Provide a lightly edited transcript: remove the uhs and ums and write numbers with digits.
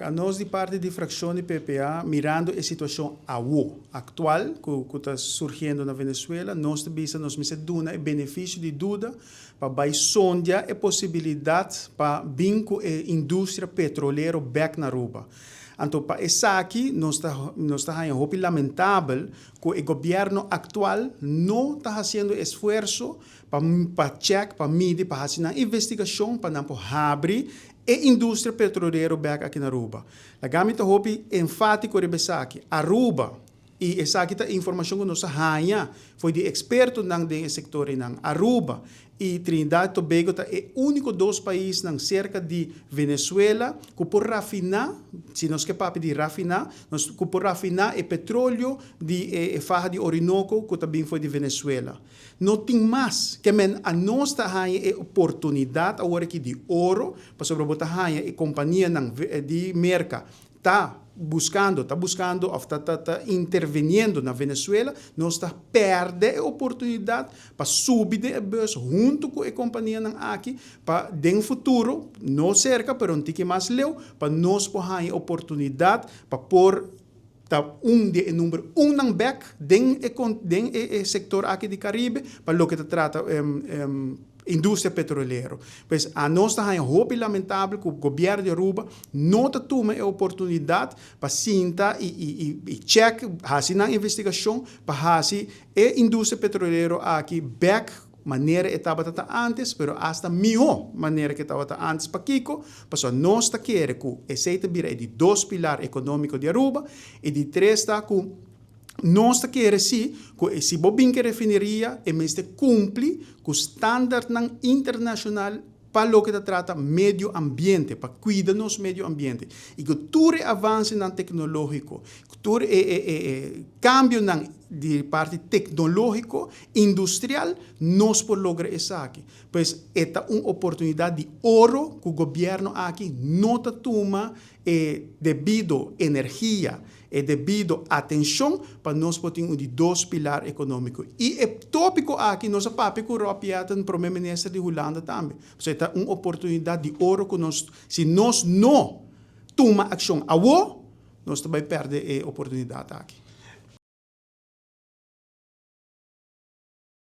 Anos di parti di fraccion di PPA, mirando e situacion awo, actual, cu ta surgiendo na Venezuela, nos ta bisa nos mester duna e beneficio di duda pa bay sondia e posibilidad pa bin cu e industria petrolero bek na Aruba. Anto pa esaki nos ta haya hopi lamentabel cu e gobierno actual no ta haciendo esfuerzo pa check, pa midi, pa haci nan investigacion pa nan por habri e industria petrolero bek aki na Aruba. Laga mi ta hopi enfatico riba esaki. Aruba, y esaki ta informacion cu nos a haya for di expertonan den e sector einan, Aruba y Trinidad y Tobago ta e unico dos paisnan cerca di Venezuela cu por rafina, si nos ke papia di rafina, nos cu por rafina e petroleo di e faha di Orinoco cu ta bin for di Venezuela. No tin mas. Ke men anos ta haña e oportunidat awor aki di oro, pasobra bo ta haña e kompanianan di Merka ta buskando, ta buskando òf ta ta ta interveniendo na Venezuela, nos ta pèrdè e oportunidat pa subi den e bus huntu ku e kompanianan aki pa den futuro, no serka pero un tiki mas leu, pa nos por haña e oportunidat pa por Ta un di e number unnan bek den e den e sector aki di Caribe pa loke ta trata industria petrolero. Pues anos ta haña hopi lamentabel cu gobierno di Aruba no ta tuma e oportunidad pa sinta y y y check, haci nan investigacion pa haci e industria petrolero aki bek manera e tabata ta antes, pero asta mihó manera ku e tabata antes. Pakiko? Pasobra nos ta kere ku esei ta bira e di dos pilar ekonómiko di Aruba. E di tres ta ku nos ta kere sí ku si bo bin ku e refineria e mester kumpli ku standardnan internashonal pa loke ta trata medio ambiente, pa kuida nos medio ambiente. I ku tur e avansenan teknológiko, ku tur e e e kambionan di parti teknológiko, industrial, nos por logra esaki. Pues e ta un oportunidat di oro ku gobièrnu aki no ta tuma e debido energia, e debido atenshon pa nos por tin un di dos pilar ekonómiko. I e tópiko aki nos a papia ku Rob Jetten, prome minister di Hulanda tambe. Pasobra e ta un oportunidat di oro ku nos, si nos no tuma akshon awo, nos ta bai pèrdè e oportunidat aki.